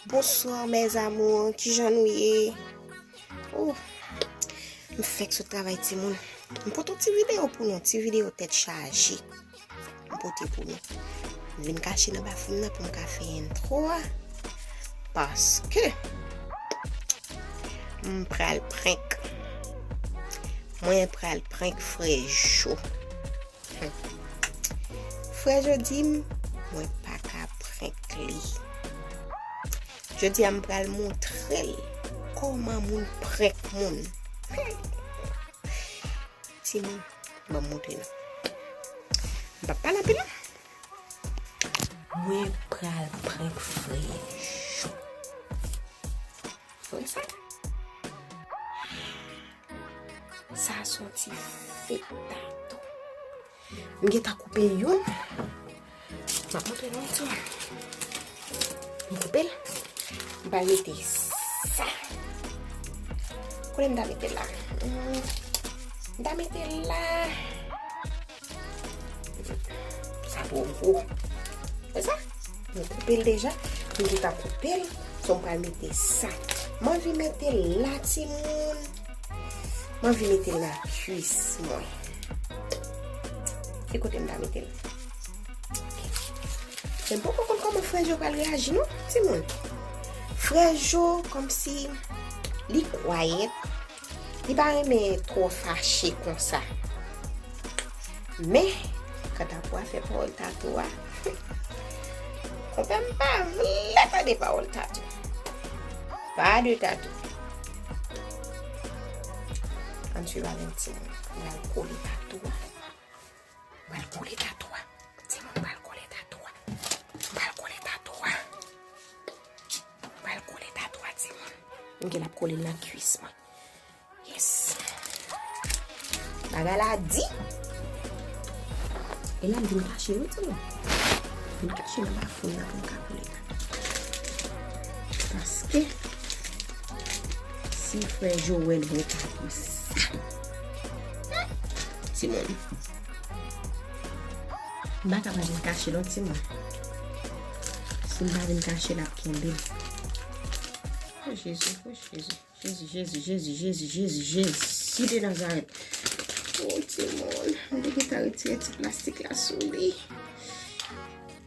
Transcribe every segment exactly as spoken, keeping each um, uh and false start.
Bonsoir mes amours, kijan nou ye? Oh, m fèk sot travay timoun. M pote yon ti videyo pou nou, ti videyo tèt chaje. M pote pou nou. M vin kache nan bafouny nan pou m ka fè entwo a. Paske m pral prank. Mwen pral prank frè Jo. Frè Jo di m, mwen pa ka prank li. Jodi a m pral montre l kòman moun prank moun. Timoun, ban m montre nou. M p ap pale anpil non. Mwen pral prank frè Jo. Frè sa? Sa se yon ti fake tatou. M gentan koupe youn. M ap montre nou tou. M koupe l. M pral mete sa. Kote m ta mete l la? Hmm, m ta mete l la. Sa twò gwo. Wè sa? Mwen koupe l deja. Mwen gentan koupe l. So, m pral mete sa. M anvi mete l la, timoun. M anvi mete l nan kwis mwen. Ki kote m ta mete l? Men m poko konn kòman frè Jo pral reyaji, non, timoun. Frè Jo, kòmsi li kwayèt. Li pa renmen twò fache konsa. Men, kanta pou afè pawòl tatou a, konpè m pa vle tande pawòl tatou. Pa de tatou. Ann swiv avè m, timoun. M pral kole tatou a. M pral kole tatou a. Timoun, m pral kole tatou a. M pral kole tatou a. M pral kole tatou a, timoun. M gen l ap kole l nan kwis mwen. Yes. Bagay la di. E la m vin kache wi, timoun. M vin kache nan bafouny nan pou m ka kole la. Paske si frè Jo wè l wè tatou sa. Timoun. M pa ka pa vin kache non, timoun. Si m pa vin kache l ap kenbe m. O Jezi, o Jezi. Jezi, Jezi, Jezi, Jezi, Jezi, Jezi de Nazarèt. O, timoun, m te gentan retire ti plastik la sou li.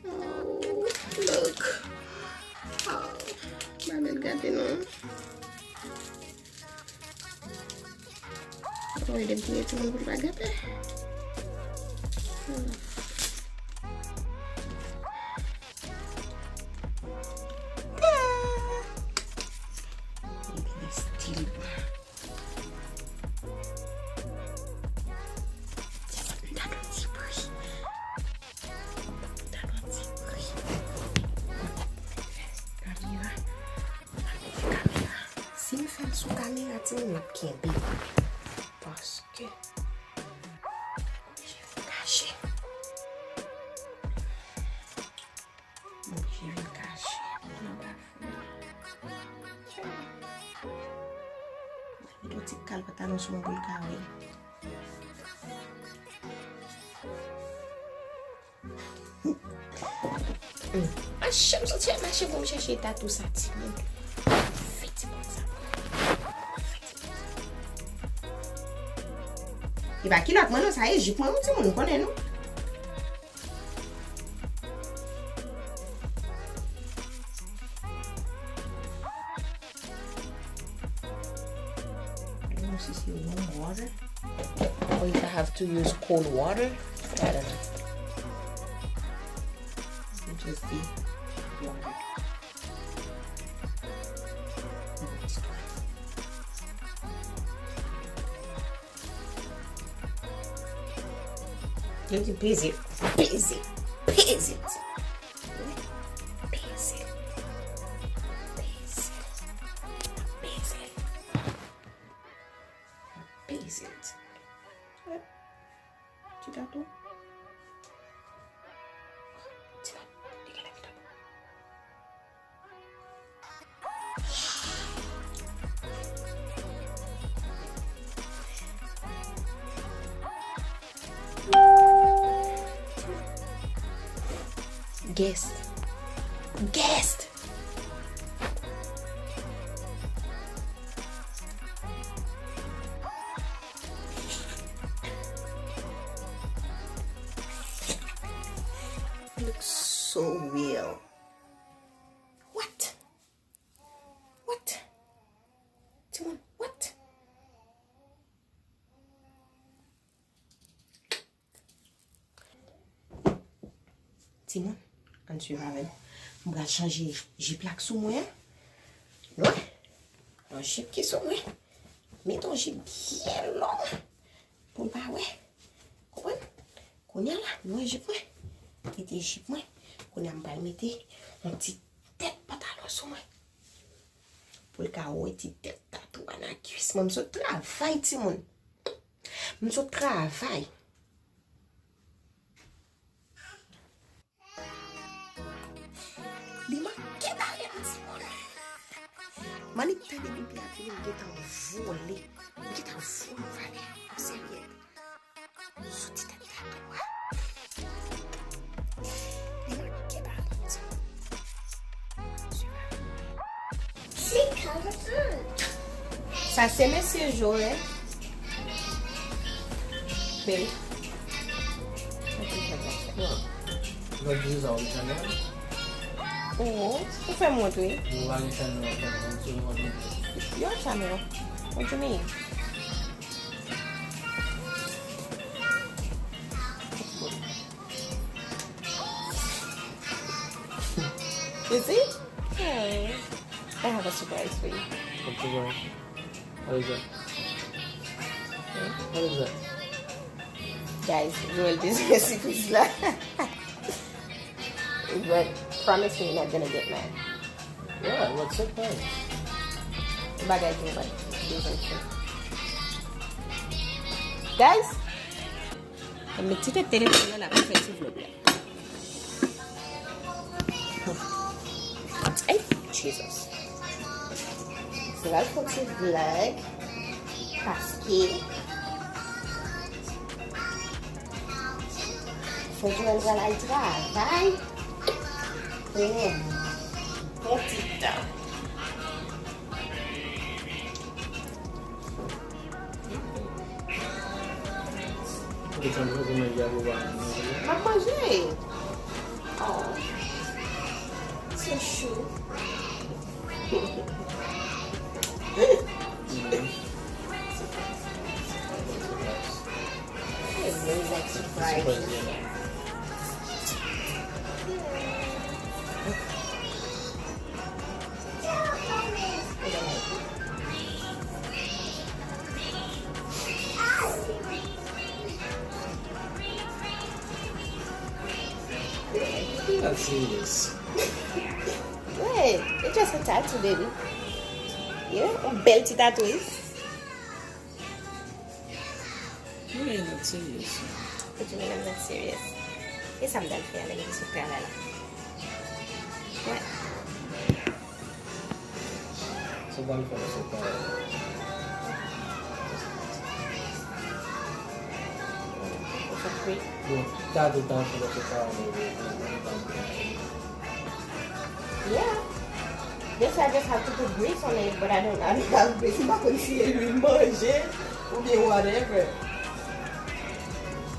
Oh, look. Oh, m pa mèt gate non. Oh, ede m touye timoun pou l pa gate. Hmm. Li byen stil. Timoun, m tande yon ti bri. M tande yon ti bri. Kamera. M ap mete kamera. Si m fè l sou kamera, timoun, l ap kenbe. Paske m oblije vin kache. M oblije vin kache nan bafouny. Met yon ti kal pantalon sou mwen pou l ka wè. Mache m soti al mache pou m chèche tatou sa, timoun. Fè ti bòg sa pou mwen. Fè ti bòg sa. E pa kilòt mwen non, sa e jip mwen wi, timoun, ou konnen non. I don't know if it's warm water or if I have to use cold water. I don't know. It just be water. Yo di peze, peze, peze. Peze. Peze. Peze. Peze. Ti tatou. Ti tatou. Li genlè ti tatou. Guest. Guest. Timoun, ann swiv avè m. M pral chanje jip la k sou mwen an. Nou wè? Yon jip ki sou mwen. Met yon jip byen long pou l pa wè. Konprann? Kounye a la, nou wè jip mwen? Mete jip mwen. Kounye a m pral mete yon ti tèt pantalon sou mwen. Pou l ka wè ti tèt tatouay nan kwis mwen. M sot travay, timoun. M sot travay. Li manke bare m, timoun. Mannik tande pipi a vini, m gentan vole. M gentan vole, vale. Serye. Sou ti tèt la, wi. Li manke bare m, timoun. Sa se mesye Joel. Baby. Lòt jou sa, ou chanèl? Oh, ou fè m wont, wi. Ou pa gen chanèl, ou fè m wont, ou fè m wont. Your channel. What you mean? You see? Hmm. I have a surprise for you. What surprise? What is that? Hmm? What is that? Guys, Joel bezwen sipriz la. But promise me you're not gonna get mad. Yeah, what surprise? Bagay ki mwen pa bezwen fè. Guys, met ti tèt telefòn nan la pou fè ti vlog la. Ay, Jesus. Se la l fè ti vlog. Paske fò Joel pral al travay. Pou yon bon ti tan. M ap manje. Oh. So chou. It really like surprise. You're not serious. Wait, it's just a tattoo, baby. Yeah, un bel ti tatouage. You're not serious. What you mean I'm not serious? E sa m t al fè a lè m te sot travay la. Wè. Sa w pral fè nan sot travay la? Ou sot kwi? Bon, sa w t al fè nan sot travay la? Yeah. Just, I just have to put grease on it, but I don't, I don't have grease. M pa konn si se lwil manje oubyen whatever.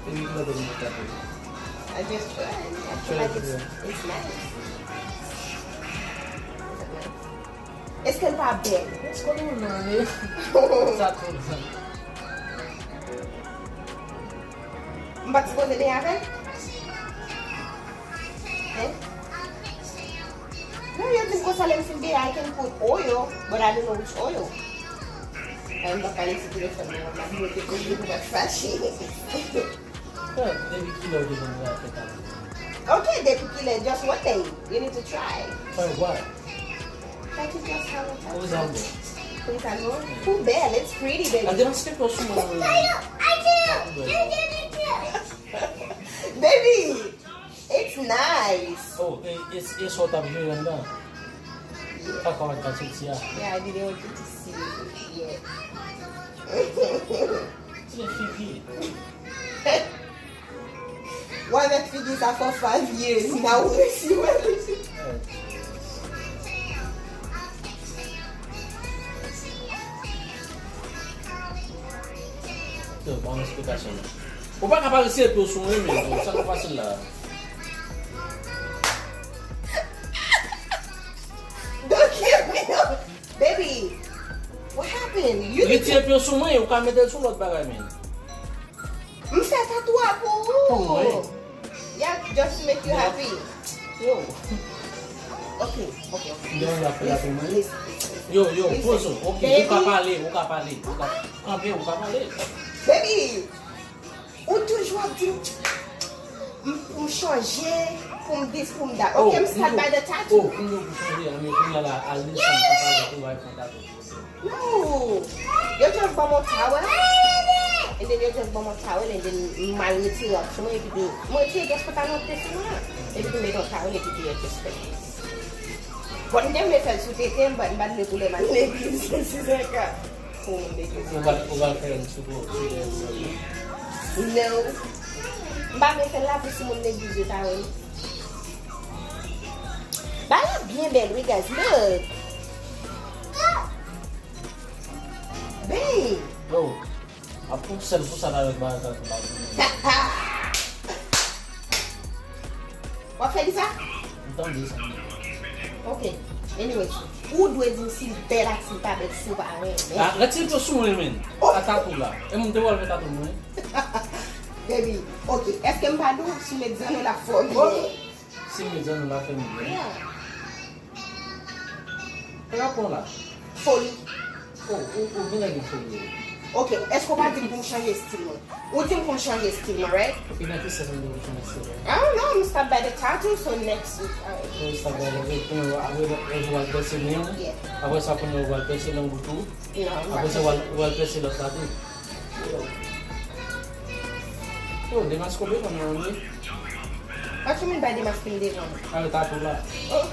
E wi, mwen te konn sa tou. I just try. I feel like it's, it's nice. Èske l pa bèl? Èske w nan men? Sa tou. M pa t sipoze benyen avè l? Hein? Non, yo di m konsa lè m fin benyen, I can put oil, but I don't know which oil. Ay, m pa pale sou telefòn nan, m ap mete kote pou pa t fache. Depi kilè w te konn fè tatouaj? Ok, depi kilè, just one day. You need to try. Try what? Try to just have a tattoo. Pou sa bon? Pou sa bon? Pou bèl, it's pretty, baby. Gade nan skepo sou mwen. I do, I do. You did it too. Baby, it's nice. Oh, e, e, e sa w t ap jere anndan? Kaka w t ap soti a. Yeah, I didn't want you to see it. Yeah. Se figi. Ou avèk figi sa for five years. Now we see what is it. Yo, ban m esplikasyon non. Ou pa ka pa retire pye w sou mwen menm, sa k ap pase la? Don't kill me. Baby, what happened? You need to... Retire pye w sou mwen, ou ka mete l sou lòt bagay, men. M fè tatouaj pou ou. Pou mwen. Yeah, Just to make you happy. Yo. Ok, ok, ok. M te mande ap fè la pou mwen. Listen, listen, listen. Yo, yo, Listen. Pozo. Ok, ou ka pale, ou ka pale. Ou ka kanpe, ou ka pale. Baby, ou toujou ap di m pou m chanje, pou m this, pou m that. Ok, m start by the tattoo. Oh, m di w pou chanje, men kounye a la, al desann, pa pale, ou va fè tatou. No. Yo just ban m yon towel. And then yo just ban m yon towel and then m al retire l sou mwen epi tou. M retire just pantalon te sou mwen an. Epi tou met yon towel epi tou yo just fè. Bon, m te vle fè l sou tete m, but m pa t vle pou lè m al legliz, se sa ka. Pou moun legliz. Ou va, ou va fè l sou, sou, sou, No. M pa vle fè l la pou si moun legliz yo ta wè m. Bagay la byen bèl, wi, guys. Look. Babe. Yo, ap pou sèl pou sa ta wè bagay sa pou la. W ap fè li sa? M tande sa. Ok. Anyways, ou dwe di m si l bèl ak si l pa bèl, si w pa renmen. Ah, retire to sou mwen, men. A tatou la. E mwen te wè l fè tatou mwen. Baby, ok. Èske m pa di w si w met zanno l ap fè w byen? Si m met zanno l ap fè m byen. Yeah. Rapò la. Foli. Oh, ou, ou gen nèg foli. Ok, èske w pa di m pou m chanje stil mwen? Ou di m pou m chanje stil mwen, right? E nan ki sens m di w chanje stil? I don't know, I'm stop by the tattoo, so next week. Alright. Ou stop by the tattoo, apre, apre, apre w al pèse men w. Yeah. Apre sa, kounye a w al pèse lang ou tou. Non, Apre sa, w al, w al pèse lòt la tou. Yo, demaske w devan mwen, wi. What you mean by demaske m devan? Avèk tatou la. Oh.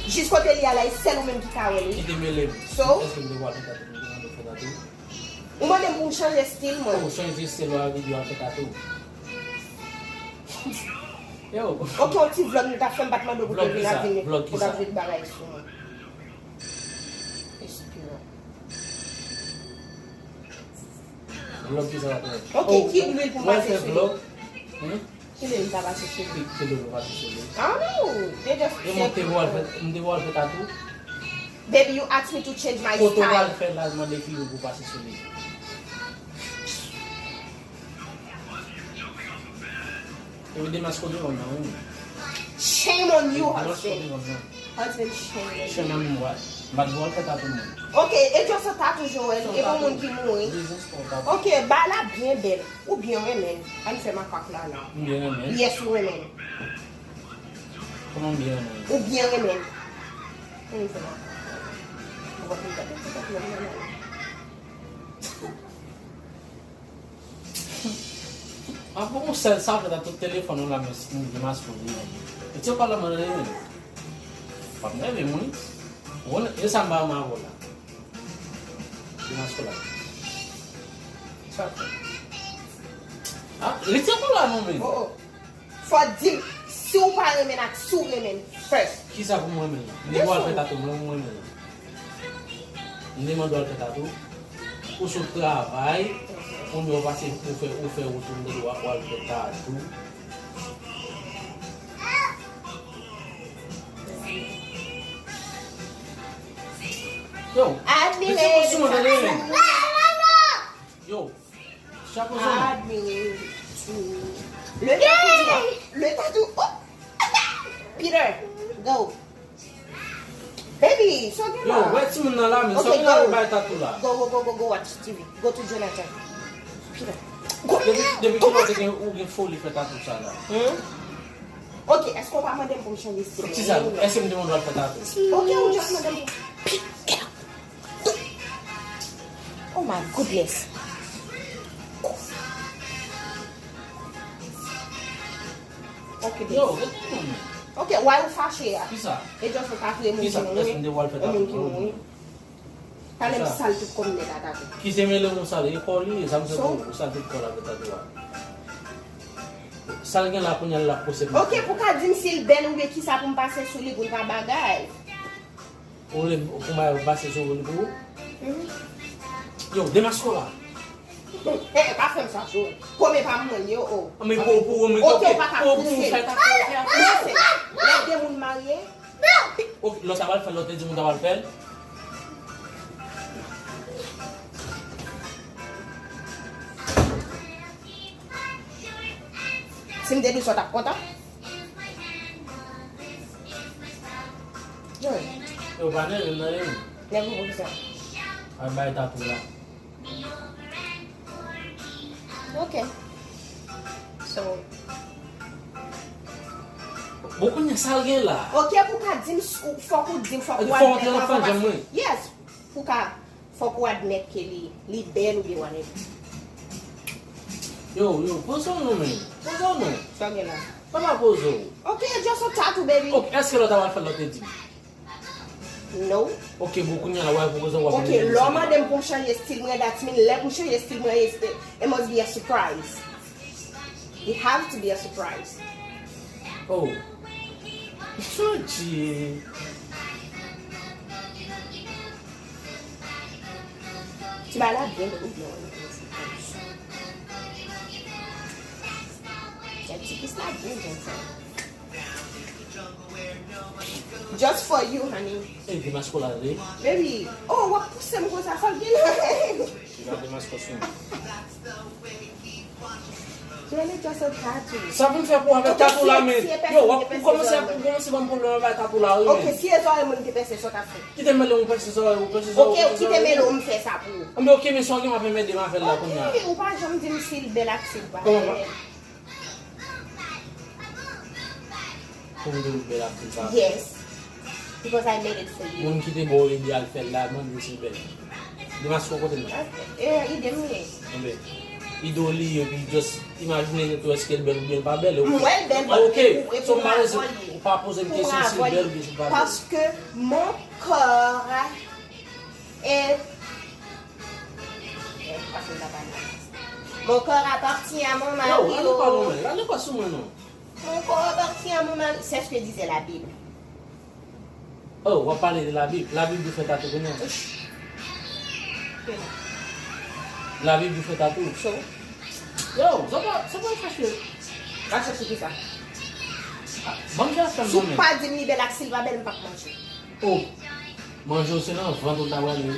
Jis kote li a la, e sèl ou menm ki ka wè l, wi. Ki te mele m. So? Èske m te wè w fè tatou? M te wè w fè tatou. Ou mande m pou m chanje stil mwen. Ou chanje stil ou a videyo a fè tatou. Yo. Ok, yon ti vlog nou t ap fè, m pa t mande w pou te Vlog vin kisa? ap vin, Vlog pou t ap kisa? vin bagay sou mwen. Espirant. Vlog kisa w ap fè? Ok, ki lwil pou m pase sou li? Vlog. Hmm? Ki lwil m ta pase sou li? Ki, ki lwil ou pase sou li? I don't know. They just E mwen te wè w fè, m te wè w fè tatou. Baby, you asked me to change my Kote w pral style. Fè la, mande ki lwil pou pase sou li. Epi demaske w devan nan, wi. Shame on you, Demaske w husband. Devan nan. Husband, shame on you. Shame on me what? M pa t vle w fè tatou mwen. Ok, e just a tatou, Joel. E pa moun ki mouri. Business pou w tatou. Ok, ba la byen bèl. Ou byen renmen. Ann fè makak la, la. M byen renmen. Yes, ou renmen. Kòman m byen renmen? Ou byen renmen. Ann fè makak la. Ou pa konn gade makak la, non, non, non. A bon, ou sèl sa fè tatou telefòn ou la, men si nou demaske w li. E ti pale mwen, pa m nève mwen. Bon, e sa m ba w avè w la. Demaske w la. Sa fè. Ah, li ti pale non, men. Oh, oh. Fò di m si w pa renmen ak si w renmen first. Kisa pou mwen menm? M te wè w fè tatou, mwen mwen menm. M te mande w al fè tatou. Ou sot travay, kounye a w pase, ou fè, ou fè wout ou, m te di w al fè tatou. Yo, Admire. mete w sou mwen, tande, men. Yo, chapo zòn. Admire. Le tatou, le tatou. Oh! Peter, go. Baby, so gen Yo, la. Wè timoun nan la, men Ok, sa w la go. Bay tatou la. Go, go, go, go, go watch T V. Go to Jonathan. Peter. Go. Depi, depi kilè w te gen, ou gen foli fè tatou sa la? Hmm? Ok, èske w pa mande m pou m chanje stil? Ki sa? Èske m te mande w al fè tatou? Ok, ou just mande m pou. Oh my goodness. Ok, Yo, baby. Rete non. Ok, why ou fache a? Kisa? E just ou pa vle moun ki Kisa? Èske m te wè w al fè mouri. Moun ki tatou? Mouri. Talè m Kisa? Sal tout kò m nèt atake. Ki se mele moun sal, e kò li, e sa m se So? Ou sal tout kò la fè tatou a. Sal gen la kounye a l ap posede. Ok, pou ka di m si l bèl oubyen kisa pou m pase sou li pou l pa bagay. Ou vle pou m al pase sou li pou ou? Mhm. Yo, demaske w la. Eh, pa fè m sa, Joel. Kòm e pa mwen yo, oh. Men pou, pou, men Ok, ok, ou pa ka pou, pou pouse. fè tatou, ok. Listen, lè de moun marye, Ok, lòt la pral fè, lòt te di moun ta pral fè l. Si m te di w sa, w t ap kontan? Joy. Yo, pa nève m nan, nève m. Nève m poukisa? Al bay tatou la. Ok. So. Bon, kounye a, sa l gen la? Ok, pou ka di m, s- ou- fòk ou di m, fòk ou Fò antre nan fanjan mwen. Yes. Pou ka, fòk ou admèt ke li, li bèl oubyen whatever. Yo, yo, poze w non, men. Poze w non. Sa w gen la? Pa pa poze w. Ok, just a tattoo, baby. Ok, èske lè w ta pral fè l, lè w te di m? No. Ok, bon, kounye a la, w a poze w, w ap Ok, lè w mande m pou m chanje stil mwen, that mean lè pou m chanje stil mwen, it's- it must be a surprise. It have to be a surprise. Oh. Santi. Ti bagay la byen, baby. Ti kis la byen, byen fè. Just for you, honey. E, Demasko la, vre? Baby, oh, w ap pouse m konsa, sa l gen la. Li pa Demasko sou mwen. Johnny just a tattoo. Sa pou m fè pou avèk tatou la, men. Yo, w ap kòmanse, ap kòmanse ban m pwoblèm avèk tatou la, wi, men. Ok, si e zòrèy mwen te pèse, sa w t ap fè? Kite m mele, ou pèse zòrèy, ou pèse zòrèy. Ok, ou kite mele, ou m fè sa pou ou. Anben, ok, men sa w gen, w ap mède m a fè l la kounye a. Ok, ou pa janm di m si l bèl ak si l pa Kòman? Bèl. Pou m di w bèl ak si l pa bèl. Yes. Because I made it for you. Moun ki te ba w ide al fè l la, mande si l bèl. Demasko kote l nan? Eh, ide m ye. Anben, ide w li ye, epi just imajine tou èske l bèl oubyen l pa bèl. M wè l bèl, but Ok, e pou- e so pou m pa mwen rezi- avè l ye. ou pa poze m Pou kesyon mwen si l avè l bèl ye. oubyen si l pa bèl. Parce que mon corps est Eh, pase m pa pale. Mon corps appartient à mon mari. Yo, ale pa non, men. Ale pa sou mwen, non. Mon corps appartient à mon mari. C'est ce que disait la Bible. Oh, w ap pale de Labib. Labib di fè tatou kounye a. Labib di fè tatou. So, Yo, sa pa, sa pa chache. pa chache ki sa. Ban m fè sa Si w mwen. Pa di m li bèl ak si l pa bèl, m p ap manje. Oh, manje w se nan vant ou ta prale, wi.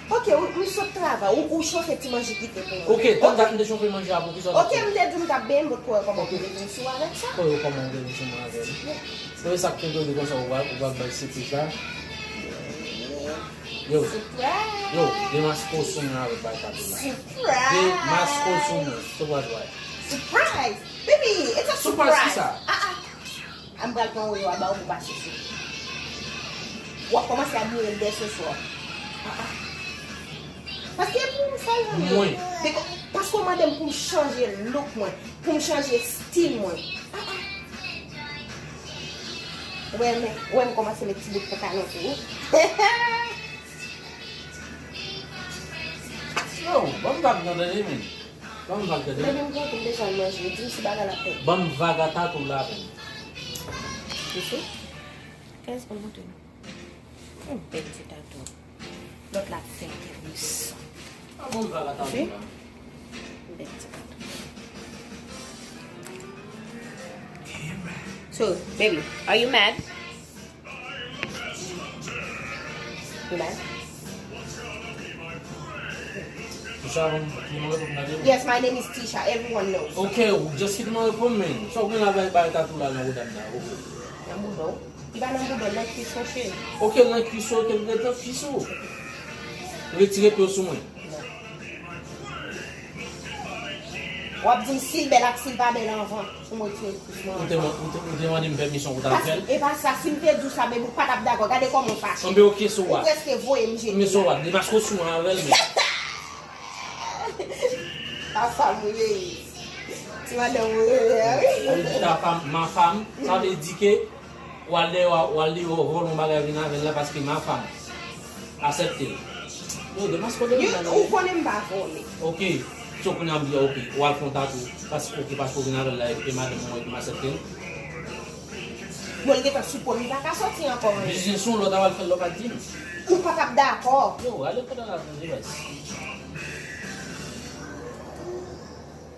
Ok, ou, ou sot travay, ou, ou chofe ti manje kite pou mwen. Ok, tann dat m te chofe manje a pou ki sa w Ok, m te di w m t ap benyen, but pou wè kòman pou revin sou avèk sa. Pou wè kòman ou revin sou mwen avè l. Se sa k fè ke konsa ou va, ou va bay sipriz la. Yo, Surprise! Yo, demaske w sou mwen avèk bay tatou la. Surprise! Demaske w sou mwen. Surprise, why? Surprise! Baby, it's a Surprise surprise! ki sa? Ah, ah. An m pral pran oreyo a ba w pou pase sou. W ap kòmanse admire l dè se swa. Ah, ah. Paske pou m fè l mwen. Mwen. Biko- Paske w mande m pou m chanje look mwen, pou m chanje stil mwen. Ah, ah. Ou wè, men, ou wè m kòmanse met ti bout pantalon sou ou. Yo, ban m vag nan tande, men. Ban m vag tande. Depi m kontan, m bezwen al manje. Di m si bagay la fèt. Ban m vag a tatou la, men. Ou si? Kèz pou montre nou. Yon bèl ti tatou. Lòt la fè enteresan. A, ban m vag a tatou la. Bèl ti tatou. So, baby, are you mad? You mad? Tisha, ban m, ban m reponn la, men. Yes, my name is Tisha. Everyone knows. Ok, ou just kite mwen reponn, men. Sa w gen la bay, bay tatou la nan bouda m la, ok. Nan bouda w? Li pa nan bouda w, nan kis ou, cheri. Ok, nan kis ou, ok, m gen tan kis ou. Retire pye w sou mwen. W ap di m si l bèl ak si l pa bèl anvan. Pou mwen retire kis mwen Ou te, anvan. ou te, ou te mande m pèmisyon pou ta fè l. E pa sa, si m te di w sa, baby, ou pa t ap dakò. Gade kòman w fache. Anben, ok, so Ou what? Prèske voye m jete. Men so what? Demaske w sou mwen avè l, men. Ta fanm ou ye. Ti madanm ou ye, wi. Sa vle di ta femme, ma femme, sa vle di ke w al dèyè, w al dèyè vòlè yon bagay vin avè l la paske ma femme. Aksepte l. Yo, demaske w Yo, vin avè ou l. Konnen m pa vòlè. Ok. So kounye a m di, ok, w al fè yon tatou. Paske, ok, paske w vin avè l la, epi madanm mwen, epi m aksepte l. Bon, li gentan sou po, li pa ka sòti ankò. Biznis ou, lòt a w al fè l, lòt pa di m. Ou pa t ap dakò. Yo, ale kote w al fè divès.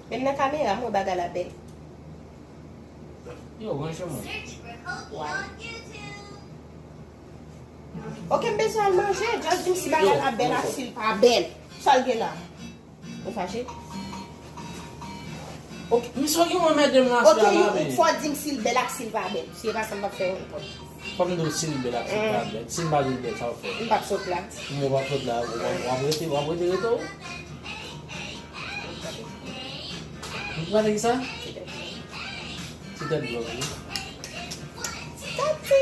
Menm nan kamera, m wè bagay la bèl. Yo, ranje mwen. Wow. Ok, m bezwen al manje. Just di m si bagay la bèl ak si l pa bèl. Sa l gen la? Ou fache? Ok, men sa w gen pou anmède m la, sè a la, men. Fò di m si l bèl ak si l pa bèl. Si e pa sa, m p ap fè yon pòt. Fò m di w si l bèl ak si l pa bèl. Si m pa di l bèl, sa w fè? M p ap sot la. M w ap sot la, w ap rete, w ap rete, rete w. Ou prale ki sa? Ti tèt blòk wi. Tati!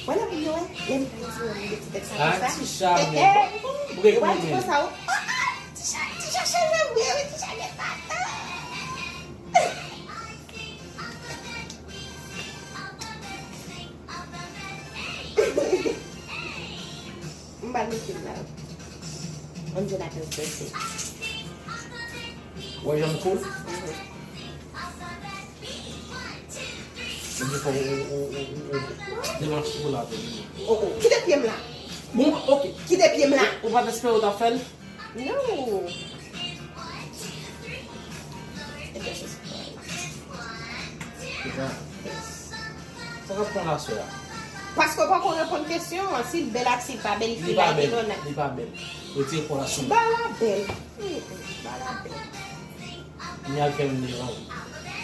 Wè lè moun yo wè, lè m pran ti moun de ti tèt sa konsa. Ah, ti chame. Brek mwen. Wè ti konsa ou. Ti chame, ti chame cheve vre wi, ti chame papa. M ba l mete m la. Angela Pence Bessie. Wè jan m cool? Ebyen fò ou demanche pou la tou. Oh, oh. Kite pye m la. Bon, ok. Kite pye m la. Ou pa t espere w t ap fè l? No. Sa k ap pran la sè a? Paske w pako reponn kesyon an, si l bèl ak si l pa bèl, li fè l la detonè. Li pa bèl. Retire kò la sou mwen. Ba la bèl. Mm, mm, ba la bèl. M al fè m devan w.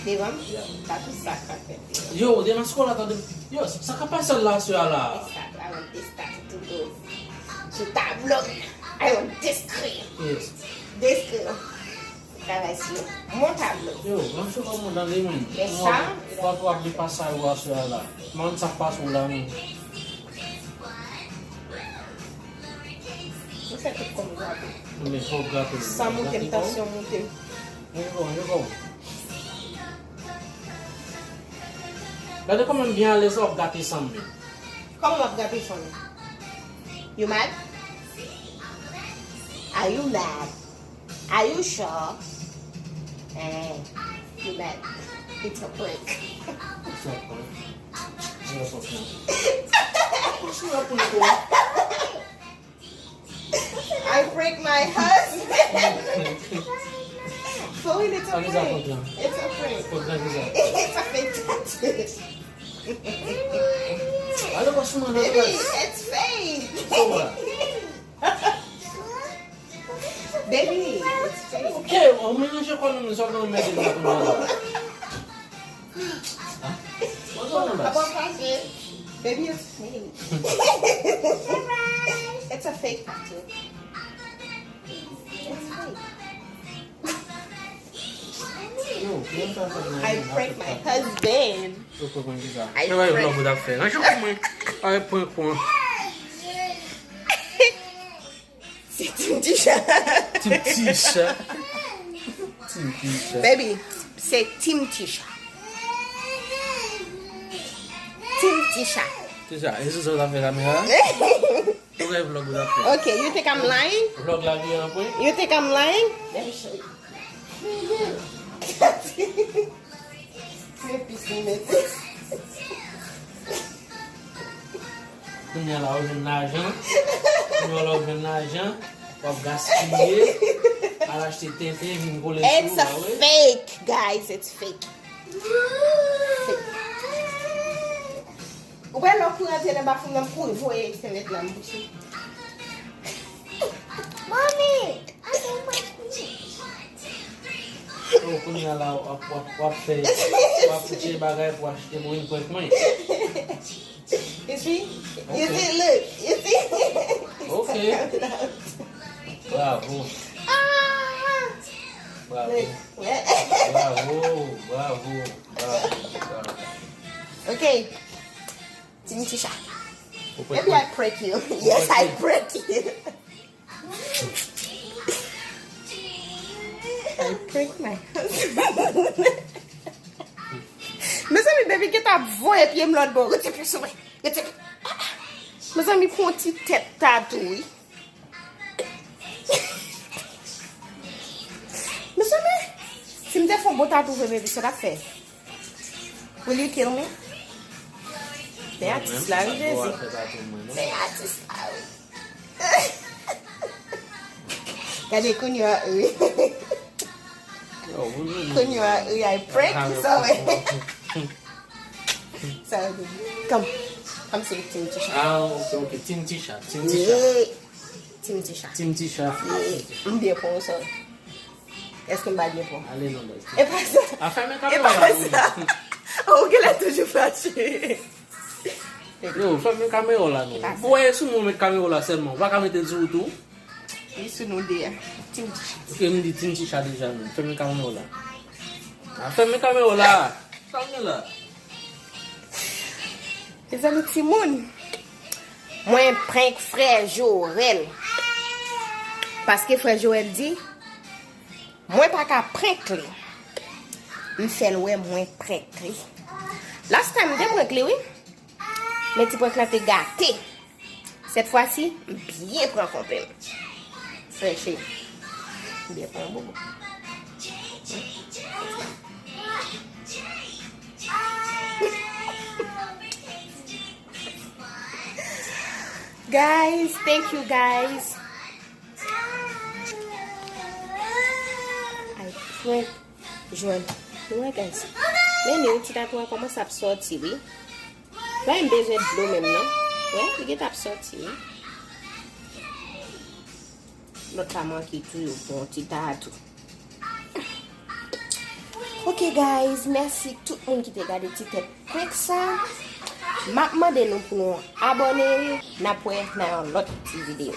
Devan m? Yeah. Sa tou sa k ap fèt devan. Yo, devan skola tande. Yo, sa k ap pase la sè a la? Estat, I want estat tou do. Sou tablo. I want deskri. Yes. Deskri. Travay sou mon tablo. Yo, m ap sou kòm ou tande men. Men sa. W ap w ap li pasaj ou a sè a la. M ap sa k pase w la men. Mwen fè tout kòm gate. Men fò gate. Sa moute m, tansyon moute m. Mwen bon, mwen bon. Gade kòman m byen alèz lè w ap gate san m men. Kòman w ap gate san m? You mad? Are you mad? Are you sure? Eh, you mad. It's a prank. It's a prank. It's a prank. I prank my husband. For real, it's a prank. It's a prank. It's a fake tattoo. Baby, it's fake. Baby, it's fake. Ok, ou melanje kò nou, men sa w gen yon mèt de la kounye a la. Mwen sa w nan bas. Baby, it's fake. It's a fake tattoo. It's fake. Yo, kijan sa fèt nan I prank my husband. Yo, prank ki sa? I prank. Se pa yon vlòg ou t ap fè. Nan jan pou mwen. Ay, prank mwen. Se Team Tisha. Team Tisha. Team Tisha. Baby, se Team Tisha. Team Tisha. Tisha, e sou sa w ta fè kamera? Ou wè vlòg ou t ap fè? Ok, you think I'm lying? Vlòg la vire an prank? You think I'm lying? Let me show you. Mwen pis mwen mete. Kounye a la ou jwenn lajan. Kounye a la ou jwenn lajan. W ap gaspiye. Al achte tenten, vin kole sou ou a, wi. It's a fake, guys. It's fake. Fake. Ou wè lè w kouri antre nan bafoum nan, m kouri voye sèvyèt la, m bouche. Mommy! Oh, kounye a la, w ap, w ap, w ap fè, w ap fouche bagay pou achte, pou vin prank mwen. You see? You see? Look. You see? Ok. Bravo. Ah! Bravo. Look. Bravo, bravo, bravo, bravo. Ok. Team Tisha. Maybe I prank you. Yes, I prank you. I prank my husband. Mezanmi, baby gentan ap voye pye m lòt bò. Retire pye sou mwen. Retire pye. Mezanmi, pran yon ti tèt tatou, wi. Mezanmi, si m te fè yon bon tatou vre, baby, sa w t ap fè? Will you kill me? Se atis la, wi, Jezi. Se atis la, wi. Gade, kounye a, wi. Kounye a, wi, I prank you, sa, wi. Sa, wi. Come. Come say Team Tisha. Ah, ok, ok. Team Tisha. Team Tisha. Yeah. Team Tisha. Team Tisha. Yeah. M byen pran w, sa. Èske m pa byen pran? Ale non, baz. E pa sa. A fèmen E kamera pa la, sa. non. Ou genlè toujou fache. Yo, fèmen kamera la, non. E pa sa. Bon, e sou mwen met kamera la sèlman. Ou pa ka mete l sou ou tou? Li sou nou de a. Ti m ti chat. Ok, m di ti m ti chat deja, non. Fèmen kamera la. A fèmen kamera la. Sa w gen la? Mezanmi, timoun. Mwen prank frè Joel. Paske frè Joel di, mwen pa ka prank li. M fè l wè mwen prank li. Last time, m te prank li, wi. Men ti prank la te gate. Sèt fwa si, m byen pran konpè m. Frè cheri. M byen pran bobo. Guys, thank you, guys. I prank Joel. Nou wè, guys. Men li, ti tatouaj kòmanse ap sòti, wi. Wè, m bezwen dlo menm, non. Wè, li gentan ap sòti, wi. Lòt la manke tou, yo pran ti tatou. Ok, guys, mèsi tout moun ki te gade ti tèt prank sa. M ap mande nou pou nou abòne. N ap wè nan yon lòt ti videyo.